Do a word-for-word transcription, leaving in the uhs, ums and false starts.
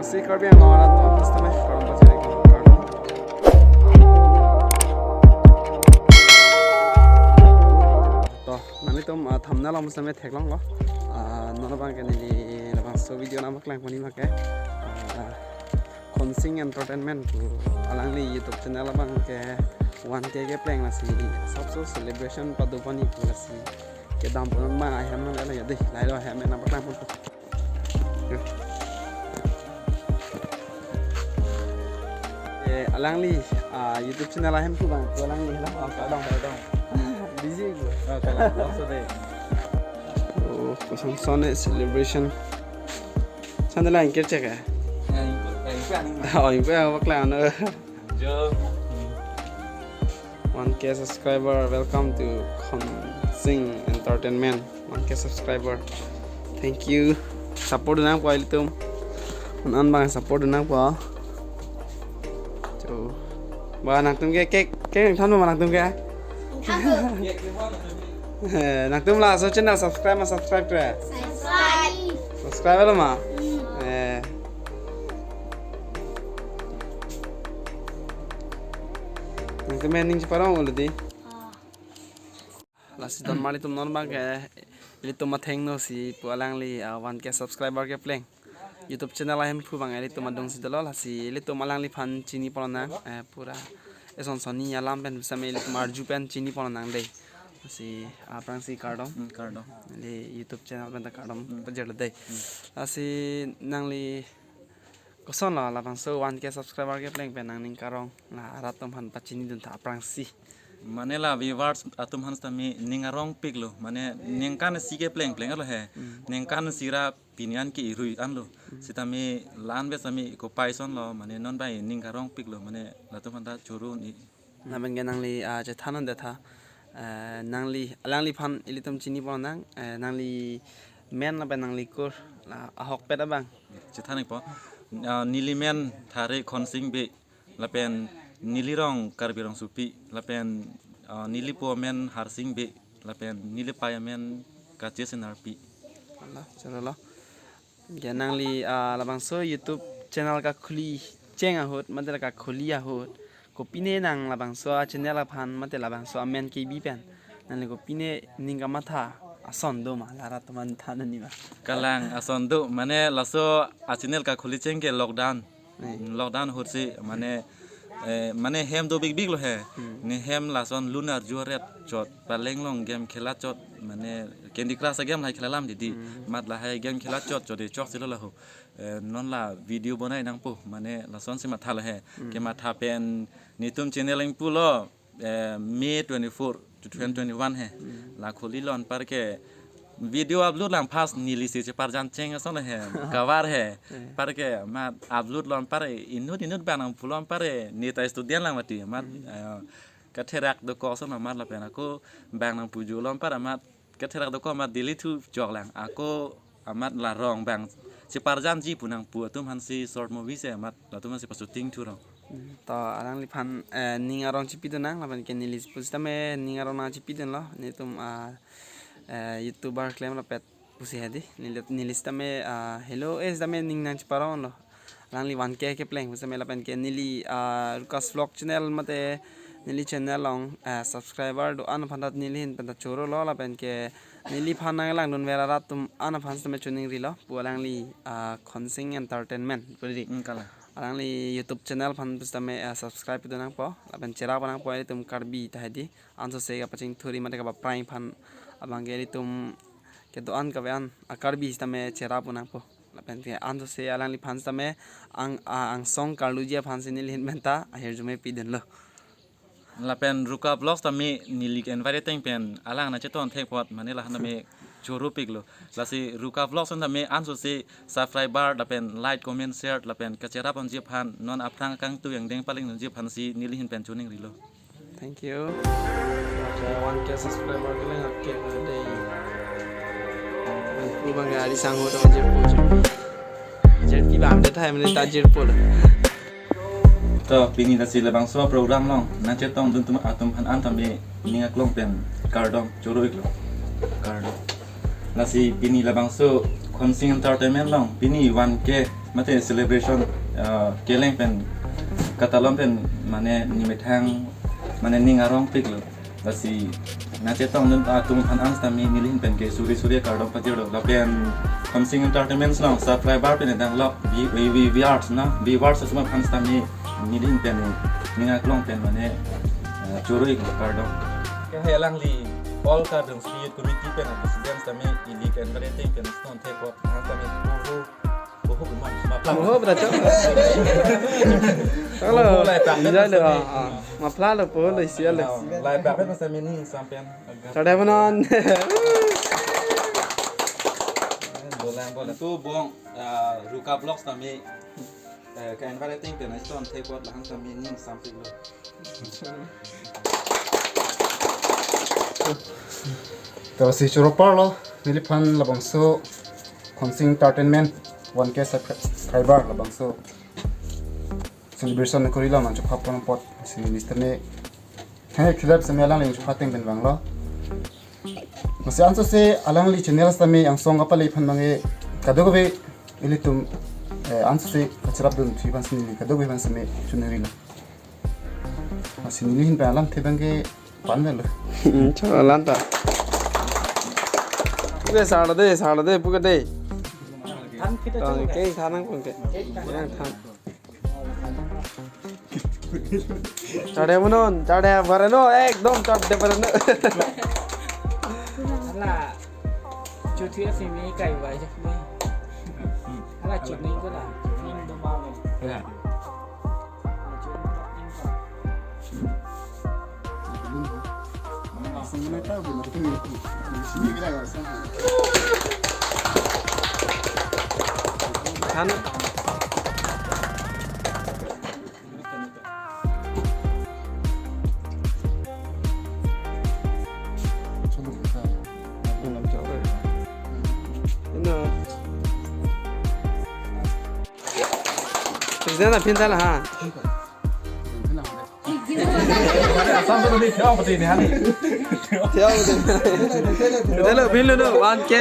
Si Karbi Anglong arat atum sitame kardom pajir-ik, kardom. To, nanglitum, ah, thumbnail along sitame theklonglo. Ah, non abangke neli labangso video nangpaklangponji abangke, ah, Khonsing Entertainment pu alangli YouTube channel abangke one K kepleng, lasi asapso celebration padoponji pu, lasi kedam pon ma ahem nang lalo ya dei, lahelo ahem nangpaklangpon. Eh, alangli, ah, YouTube channel ahemphu abang, alangli helo. Oh, kardom, kardom. Busy ko. Oh, kalang, laso dei. Oh, kosonson celebration. Sandala ingkir chek ya? Ya, ingkir, ya, ingkir aning ma. Oh, ingkir yang bakla ano. Jo. One K subscriber, welcome to Khonsing Entertainment. One K subscriber. Thank you. Support nangpo ilitum. An an abang support nangpo. Jo. Ba nangtum ke cake, cake nangthan ma nangtum ke? Nangthan. Eh, nangtum laso channel subscribe ma, subscribe kre? Subscribe. Subscribe lo ma? Hmm. Eh. Nangtum ning cheparong ulo dei. Ah. Lasi don marli tum non abangke ilitum athengno si pu alangli, ah, one K subscriber kepleng. YouTube channel ahemphu abang ilitum adung si dolo, lasi ilitum alangliphan chiniponlonang, eh, pura eson sonni alam pen sitame ilitum arju pen chiniponlonang dei. Lasi aphrangsi kardom. Hmm, kardom. Neli YouTube channel pen ta kardom. Hmm. Pajirlo dei. Hmm. Lasi nangli kosonlo labangso one K subscriber kepleng pen nangning karong, la rat atum aphan pachinidun tha aphrangsi. Mane la viewers atum aphan sitame ning arongpiklo, mane ningkan isi kepleng plenglo he. Hmm. Ningkan isi ra pini an ke irui anlo. Hmm. Sitame la-an pen sitame kopai asonlo, mane non bai ning arongpiklo, mane latum aphan ta choro ni. Lapen ke nangli, ah, chethan un det tha. Eh, nangli, alangliphan ilitum chiniponlonang, eh, nangli men lapen nangli kur, la ahokpet abang. Chethan-ikpo. Ah, neli men Thare Khonsing Bey, lapen neli rong Karbi Rongsopi, lapen, ah, neli po amen Harsing Bey, lapen neli pei amen Kache Senarpi. Ala, chorolo. Ya, nangli, ah, labangso YouTube channel kakhuli cheng ahut, mate kakhuli ahut, kopine nang labangso a-channel aphan, mate labangso amen kebi pen nangli kopine ning kamatha ason do ma, la rat atum aphan than un-e ma? Kalang, ason do, mane laso a-channel kakhuli cheng ke lockdown. Hmm. Lockdown ahut si, mane, eh, mane hem do bikbiklo he. Hmm. Ne hem lason lun arju aret chot, paleng along game khela chot, mane Candy Crush a-game lahai khela lam dei dei. Hmm. Amat lahai game khela chot chot dei, chok silo laho. Eh, non la video bonai nangpo, mane lason si mathalo he. Hmm. Kematha pen netum channel ingpulo, eh, May twenty-four to twenty twenty-one he. Hmm. La khulilo anpar ke video upload lang first neli si cheparjan cheng ason he. Kavar he. Hmm. Anpar ke amat upload lo anpar inut inut bang nangpulo anpar, ne ta student lang mati amat, hmm, eh, katherak dokok ason amat lapen ako bang nangpujo lo anpar amat katherak dokok amat daily thu jok lang. Ako amat la rong bang cheparjanji pu nangpu atum aphan si short movie si amat latum aphan si pa-shooting thu rong. Hmm, to alangliphan, eh, ning arong chipidun nang, lapen ke neli pusitame ning arong nangchipidunlo, netum, ah, eh, YouTuber klem rapet pusi hedi, neli, neli sitame, ah, hello, eh, sitame ning nangcheparonglo. Alangli one K kepleng pusitame lapen ke neli, ah, Rukas Vlog channel mate neli channel along, ah, subscriber do-an aphan ta neli ahin pen ta chorolo lapen ke neliphan nanglangdun vera rat atum an aphan sitame choningrilo pu alangli, ah, Khonsing Entertainment puri. Hmm, kalang. Alangli YouTube channel aphan pusitame, ah, subscribe pidun nangpo lapen cherap nangpo, ilitum Karbi ta hedi. Ansose kapachingthur-i mate kapaphrang aphan abang ke ilitum kedo-an kave-an a-Karbi sitame cherap nangpo. Lapen ke ansose alangliphan sitame ang, a, angsong karluji aphan si neli ahin pen ta ahirjume pidunlo. Lapen Ruka Vlogs tame neli invite ateng pen alang nangchetong thek apot mane lahan tame choropiklo. Lasi Ruka Vlogs tame ansose subscriber lapen like, comment, share lapen kacherap ponji aphan non aphrang kangtui angdeng palingdunji aphan si neli ahin pen choningrilo. Thank you. Okay, one K subscriber kelang, okay, dei. Pu bang ari sangho to jirpo, jirpi. Jirpi bang de thai mene ta jirpo lo. To pini lasi labangso program along nangchetongdun atum, atum aphan an tame ning aklong pen kardom choro-iklo. Kardom. Lasi pini labangso Khonsing Entertainment along pini one K Mate celebration, ah, keleng pen katalon pen mane nemethang mane ning arongpiklo. Lasi nangchetongdun atum aphan angstami nelihin pen ke suri suri kardom pajirlo. Lapen Khonsing Entertainment along subscriber pen dang lok V, V, V, viewers na, viewers asma aphan angstami nelihin pen ning aklong pen mane, eh, churui kardom. Ke hai alangli all Kardom Youth Committee pen president tame ili pen kare ting pen stone thek ko angstami kuhu kuhu ma ma plan. Kuhu beracam. Halo. Kuhu lai prak. Iya lo. Tame. Ah, ah. Mapla lo po lo isi lo. Lai prak pen tame ning ingsampen. Sada manon. Bolang bolang. Tu bong, ah, Ruka Vlogs tame, eh, ka inviting pen stone thek ko langsam ning ingsampiklo. Lasi choro parlo, neliphan labangso Khonsing Entertainment one K subscriber labangso celebration kurilo nangchepha pon apot si minister ne. Hai khilap seme alangli chepha ting pen vanglo. Masi ansose alangli channel tame angsong kapale aphan abangke kadokave ilitum, eh, ansose kacharapdun thu aphan si neli kadokave aphan seme chunirilo. Masi nelihin pen alamthe abangke panvelo. Hmm, chalo lanta. Puke sala de, sala de, puke de. Than kita. Than, coba. Ke than ang puke. Ke than. Yang than. Chade manon, chade parano, ekdom chade parano. Hala, chuthi asimi kai bai jak ni. Hala chutney ko la, ning do ma me. Ya. Than. Ino. President aphan tala ha. Assam tu ni theo pati ni hani. Theo pati. Dalo, pin lo no, one K.